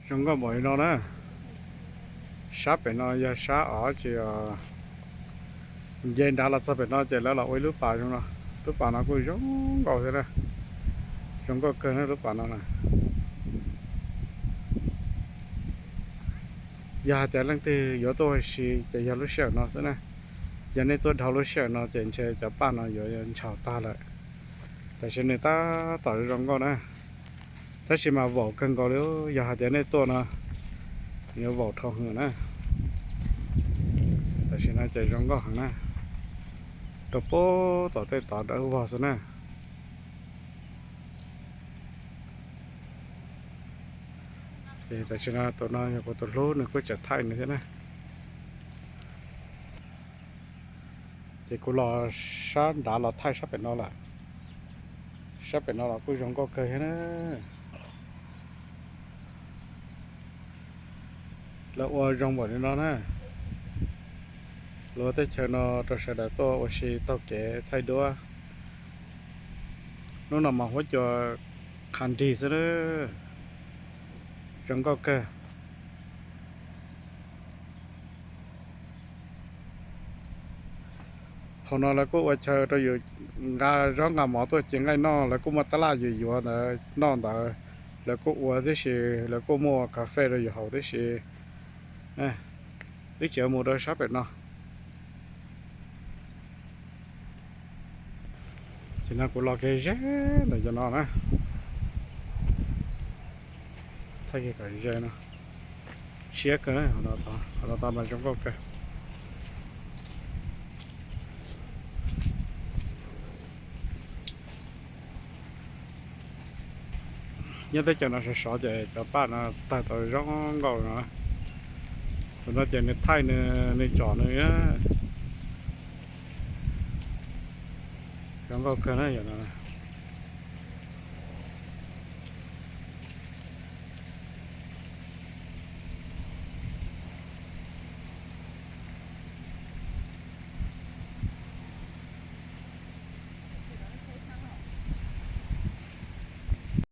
Zoo nkauj npaum li no na. Sab pem no yog sab os, tsis nce nrad los txog pem no ces lawv los ua ib lub pas zoo no. Lub pas no kuj zoo nkauj thiab na. Zoo nkauj kawg na lub pas no na. Yog hais tias leej twg yuav tuaj ua si ces yog lub sij hawm no xwb na. Yog nej tuaj dhau lub sij hawm no ces ntshe cov paj no yuav ntshaus tag lawm. Tam sim nws tab tom zoo nkauj na. Tab sis mas vaum kawg nkaus li, yog hais tias nej tuaj no yuav vaum dhau hwv na. Tam sim no ces zoo nkauj heev na. Rau puag tom tej tod dawb vog xwb na. Ces tam sim no tus no yog kuv tus hlub, nws kuj tseem thaij nws thiab na. Ces kuv los sab nrad los thaij sab pem no lawm. Sab pem no los kuj zoo nkauj kawg thiab na. Lawv ua zoo npaum li no na. Lawv ua teb chaws no rau sawv daws tuaj ua si taug kev thaij duab. Hnub no mas huab cua qha nrig xwb na. Zoo nkauj kawg. Thaum no lawv kuj ua chaw rau yus nqa zaub nqa mov tuaj ci nqaij noj, lawv kuj muaj tab laj yus yuav ntawd noj ntawd, lawv kuj ua tib si, lawv kuj muaj cà phê rau yus haus tib si. Wb tseem mus rau sab pem no. Ces no kuv los kev ze ntawm cov no na. Thaij kom ze no. Siab kawg, qhov no tod mas zoo nkauj kawg. Nyob teb chaws no sov sov ces cov paj no tawg tau zoo nkauj no. Tus no ces nws thaij nws tsom nws zoo nkauj kawg na yom.